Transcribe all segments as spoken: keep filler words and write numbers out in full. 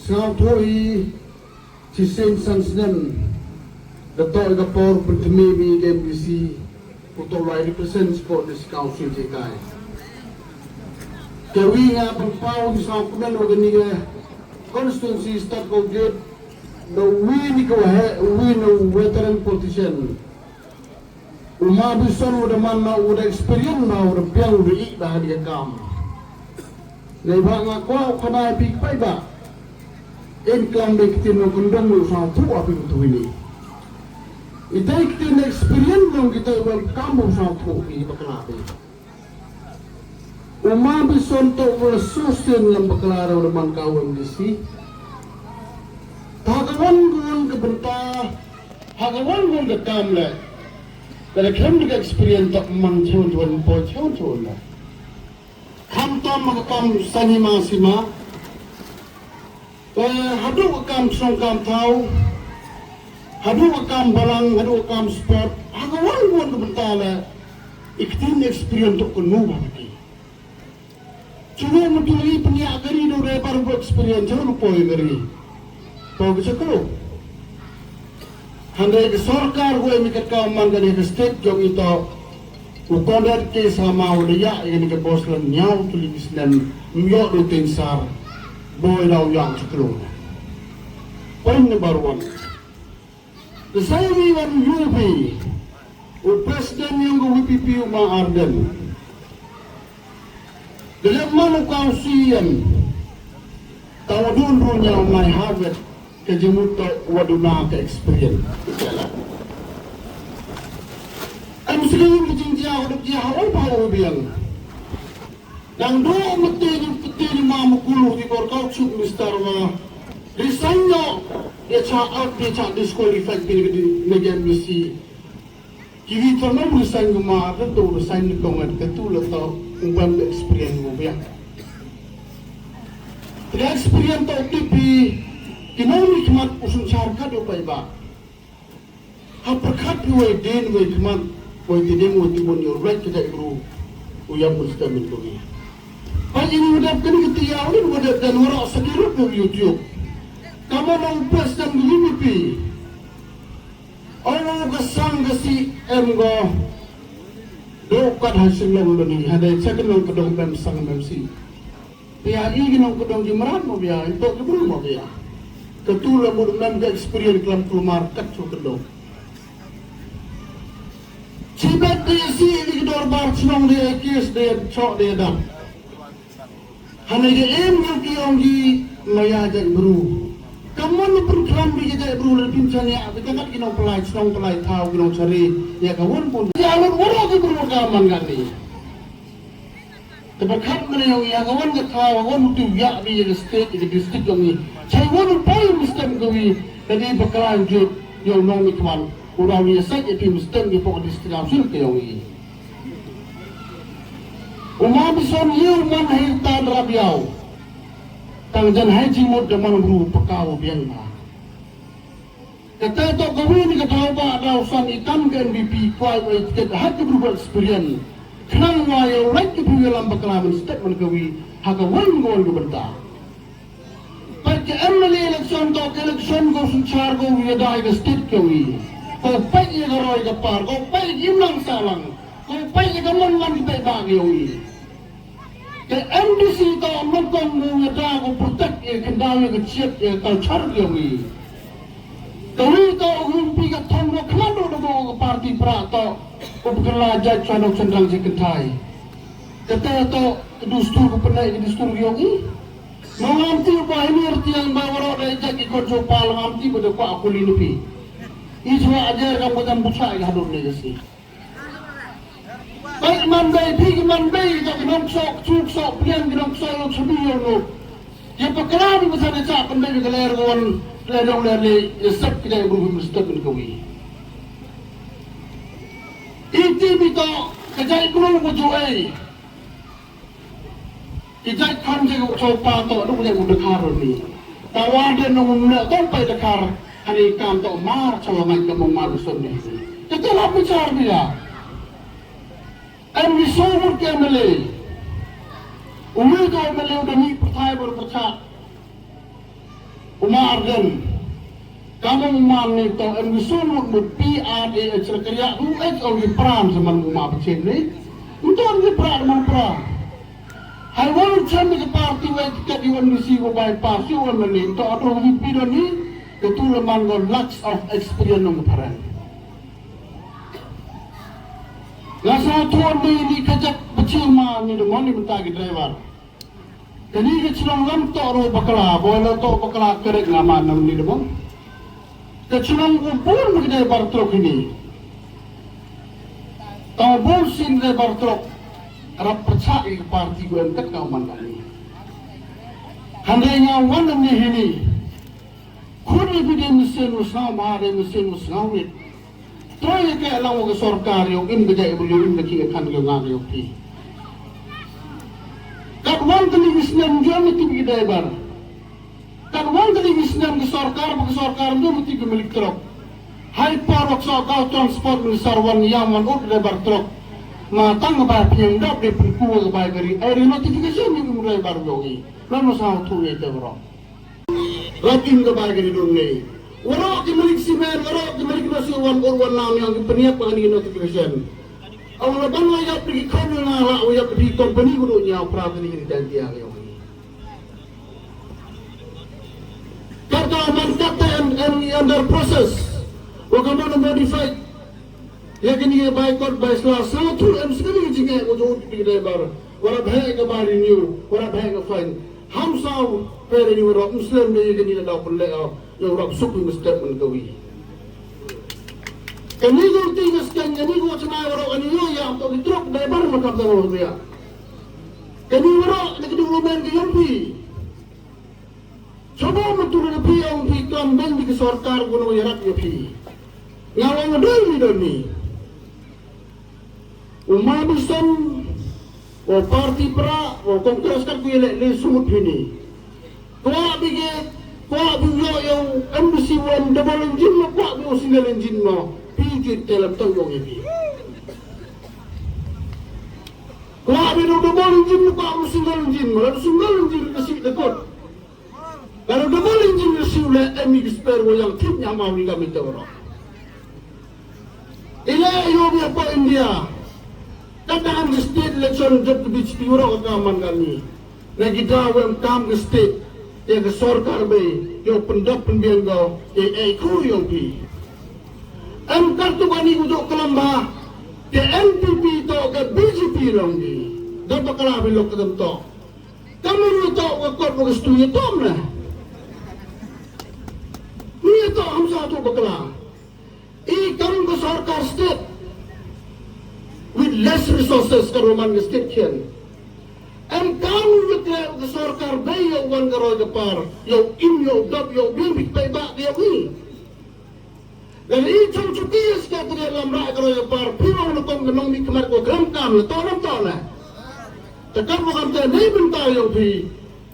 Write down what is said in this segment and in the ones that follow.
Sngewthuh hi shisien san snem da toh ïa ka por pynthymmai ïa ka M D C. Uto u la represent sport District Council jingkai. Kawi nga pynpaw ïa u sngewkmen wa kane ka constituency stad ko gate na uwi na ka waheh, uwi na u veteran politician. U Ma Bison u da man na u da experience ba u da biang u da ïeh ba ha kane ka kam. Neibhah nga kwah u khana ïa phi paidbah. Yn klam da ki ktien nongkyndong u sngewthuh ha phi mynta ine. Ita ki ktien experience nong kita u welcome u sngewthuh ïa bakla phi. U Ma Bison to u la sosien lem bakla da u da man ka u M D C. Ha ka wan ka wan ka bynta, ha ka wan ka wan ka kam leh. Lada khlem da ka experience to man chew chew poi chew chew leh. Khamtam ha ka kam sani ma sima. Eh, haduh ka kam shnong kam thaw, haduh ka kam balang, haduh ka kam sport, ha ka wan ka wan ka bynta leh, i ktien experience to kynmaw ba ki. Chuwa mutu i pynïaid ka ri do re bar bo experience chuwa poi ka ri. Poi ka chaklo. Hynrei ka sorkar ko em i kat ka man kane ka state jong i to. U Conrad K Sangma u da ïaid ïa kane ka bos la hynñiew tylli ki snem, ym ïoh da u teiñ sar. Boi da u ïaid sha klung. Point number one. Te sa ïa ngi wan ïohi u president yong ka V P P u Ma Ardent. Te leh man u ka u C E M. Tang u dun dun ïa u Mai Harvard ka jingmut to wa duna ka experience. Em sigi ka jingjia u duk jia ha u ba u biang. Dang duk mesti ni peti ni ma mukulu di bor kau chuk minister wa. Resign no dia cha out dia cha disqualify pin ke di media M B C. Kiwi to no resign ko ma, to resign ni kong at ketu le to, uban experience mo biang. Tega experience to tipi, kinong ni khmat u synshar kat u paidbah. Ha pyrkhat phi wei dien wei khmat, wei tiding wei tibun ïa u right ka jaitbru u ïam u stem in kong ïa. Peit ïa u dep kane ka tiar u dep dan waroh sakhi ruh ka YouTube. Ka mon u president ka U D P. Ong u ka sang ka C M ko. Dok kat ha Shillong doni, ha dei check nong ka dong mem sang mem si. Pia i ki nong ka dong ki mrad mo bia, i tok ki bru mo bia. Ka tu la mut mem ka experience klam kulmar kat chu ka dong. Chibat de si i ki dorbar chnong de kis de chok de dam. Hana ki em ngi ki ong ki maya jai bru. Ka mon ni pun klam bi ki jai bru le pin chan ya, bi ka ngat ki nong pelai chnong pelai thau ki nong chari ya ka won pun. Ya lut wara ki bru ka man ngat ni. Te ba khat mane ong ya ka won ka thau, won tu ya bi ya ka state, ya ka district ong ni. Chai won pai mi stem ka wi, ka ni ba klan jut, ya nong mi kwan. Ura wi ya sait ya pi mi stem ki pok district council ka ong ni. U ma bison ïa u man hai tan rap ïaw. Tang jan hai jingmut da man bru pakaw biang ma. Kata to ka wi ni ka daw ba daw san i kam ka N P P kwai wai tiket hat ka bru experience. Khnang wa ïa u lait ka bru ïa lam bakla man step man ka wi ha ka wan ka wan ka bynta. Pat ka M L A election to ka election ko synshar ko ïa dai ka state ko ïa. Ko peit ïa ka roi ka par, ko peit ïa ka imlang sahlang, ko peit ïa ka mon lang ki peit ba ki ïa. Ka M D C to nyngkong ko ïa da ko protect ïa ka daw ïa ka chiat ïa ka culture ko ïa. Ka wi to u pi ka thong ko khlan do ko ka party pra to ko pynkylla jait chwa no chen rang ji kynthai. Kata to ka dustur ko pynai ka dustur ko ïa. Mo ngam ti ba hynir tiang ba waroh dei jait ki khon chopal ngam ti ba da kwah kuli ni pi. I chwa ajar kam ba jam bucha i hadut ni ka si. Bai man bai phi ki man bai jong ki nongksok, chu ksok, pliang ki nongksok, long chabi yong no. Ye pakla ni masa ne cha pan bai ka ler gon, ler dong ler le, ye sep ki dai bru mi step in kawi. Iti mi to, ka jai bru ko ju ei. Ki jait kham jait u chau pa to, duk jait u Dkhar ni. Ta wa de nong um ne tong pai Dkhar, hani kam to mar chau ngai ka mong mar sun ni. Kita la bichar dia. Em ni so mut ke M L A. Uwei ka MLA u da mih pyrthai bad pyrshah. U Ma Ardent. Ka mut u Ma ne to em gi sun mut mut P R A H ra kariah u H ong gi pran sa man u Ma Bachin ne. Nto em gi pran man pran. Hai wal chem gi party wei tiket u MDC ko bypass u MLA to atro gi pi don ni. Ketu le man go lakhs of experience nong phareng. Nga sa thuan ni ni kajak bachin ma ni de moni mynta ki driver. Kani ka chnong lam to ro bakla, bo lo to bakla kerek nga ma nam ni de mong. Ka chnong u bun ma ki driver truk ini. Tang bun sin driver truk. Rap pachak i parti ko em kat ka man kani. Hande nga wan ni hini. Khun ïa phi dei mynsiem u sngaw bha, dei mynsiem u sngaw rit. Trei ïa ka lang ka sorkar ïa u im ka jait bynriew, im ka ki khan ka nga ka ïa phi. Katwon tylli ki snem jong ki tip ki dei bar. Katwon tylli ki snem ki sorkar ba ki sorkar jong ki tip ki malik trok. Hai por wak sa ka transport minister wan ïam wan ut dei bar trok. Ma tang ka bai phi ïam dap dei pynku ka bai ka ri. Ai ri notification ïa u dei bar jong i. Lano sa u thu ïa te bro. Ratin ka bai ka dei dun nei. Warok ki malik simen, warok ki malik nasi wan ur wan nam yang ki peniap ka ni notification. Aw la ban wa yap ki khon na la wa yap ki company ku du nya pra ka ni dan dia yo. Kata man kata and, and under process. Wa ka man modified. Ïa kini ïa bai kot bai sla sa tu em sa kini jingeh ko jong u dei bar. Wara bhai ka bai renew, wara bhai ka fine. Ham saw pere ni wara Muslim de ïa kini da pun le au. Ïa wara suk ni step man ka wi. Kani ko ti ka skan kani ko chna wara ani yo ïa to ki trok dai bar ma kam ta wara ya. Kani wara ni ki development ki yong pi. Choba mutu na phi ong phi kam beng di ki sorkar guno yarap ya phi. Nga ong doi ni doi ni. U Ma Bison, u parti pra, u Congress kat ku yelek le sumut hini. Kwa bige, kwa bi yo yo M D C one double engine mo, kwa bi o single engine mo. Pi jit telam tong yong ya phi. Kwa bi do double engine mo, kwa bi single engine mo, lalu single engine kasi dekot. Kalau double engine issue le emi ki spare wa yang tip nya mau ni kami te waro. Ile yo bi apa India. Kata am ki state election jop ki B J P waro kata man kami. Na kita wem kam ki state ya ki sorkar be yo pendap pendiang go ya eh ku yo bi. Em kartu kani ku jok kelamba ke N P P to ke B J P long di. Dap bakala bi lok kedem to. Kam ïa to ka kot ba ka stu ïa to mla. Ïa to ham sa to bakla. I kam ka sorkar state with less resources ka roman ka state khian. Em kam ïa ka sorkar bai ïa wan ka roi ka par ïa im ïa dap ïa bim bik pai ba ïa wi. Lada i chong chuki ïa ska tria lam rai ka roi ka par phi ong na kong ka nong mi khmat ko kram kam na to lam to na. Ta kam mo kam ta nei bynta ïong phi.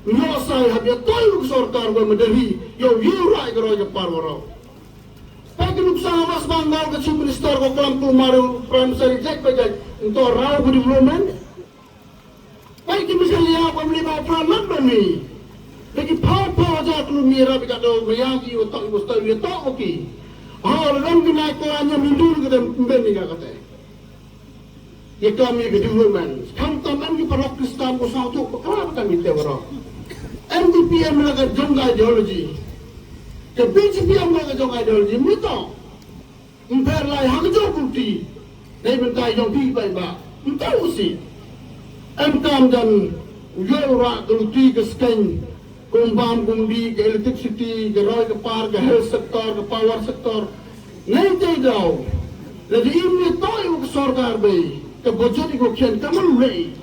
Nyo sai hap ïa toi u sorkar ko madari ïong ïong rai ka roi ka par waro. Pai ka nuksa West Bengal ka chief minister ko klam ko maru prime minister jek ba jek nto rau ko development. Pai ki misal ïa ko mli ba pra mat ba mi. Ba ki phaw phaw hajar kilometer ba ka dau ba ïa ki wa tok wa stoi wa tok wa ki. Ha la lam ki nai ko anya mindur ka dem ben ni ka kate. Ïa ka mi ka development. Kam tam an ki parok Kristan ko sang tu ba ka ba ka mi te waro. N D P M la ka jong ka ideology. Ka B J P M la ka jong ka ideology mi to. Mper lai ha ka jong kulti. Dei mynta jong phi bai ba. Mper usi. Em kam jan u yo ra kulti ka skeng. Kum bam kum bi ka electricity ka roi ka par ka health sector ka power sector. Ngai te dau. La di im ni toi u ka sorkar bai. Ka budget i ko khian ka man lei.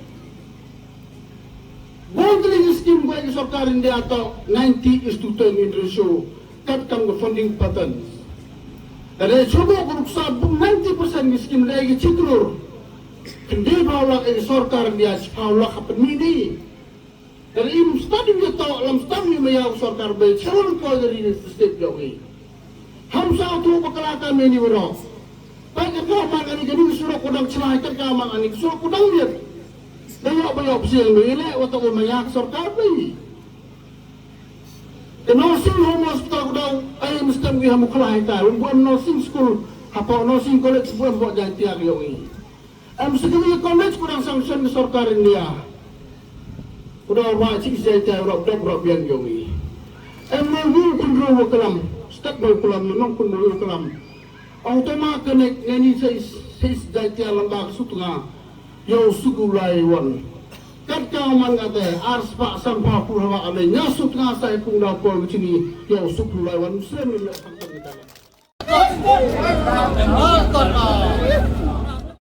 Bun tylli ki skim ko ki sorkar India to ninety is to ten in ratio kat kam ka funding patterns. Ka dei chuba ko nuksa bun ninety percent ki skim dei ki chiklur. Kendi phaw lak ki sorkar India phaw lak hapen mini. Ka dei im stadium ya to lam stadium ya ko sorkar bai chalon ko dari ni state jong i. Ham sa tu bakla ka meni waro. Pai ka ka man ani ka ni surok kodang chlai ka ka man ani surok kodang miet. Ba ïoh ba ïoh psiang ba ïaleh wat u maya ka sorkar ba. Te nursing home hospital ku dau ai em stem wi ha Mukhlai ta. Wi buan nursing school hapoh nursing college buan buat Jaintia ka ïoh i. Em sekali college ku dang sanction ka sorkar India. Ku dau ba chi Jaintia rok dok rok biang ïoh i. Em no wu kun ro wa kalam. Step no kalam no kun ro kalam. Ong toma kane ngani sa is sa is Jaintia lamba ka sutnga. Yow suk u lai wan. Kat ka man nga te ar spah san pah pur hawa ame nya sutnga sa ipung da pol chini yow suk u lai wan. Muslim ni yow sang tang kita.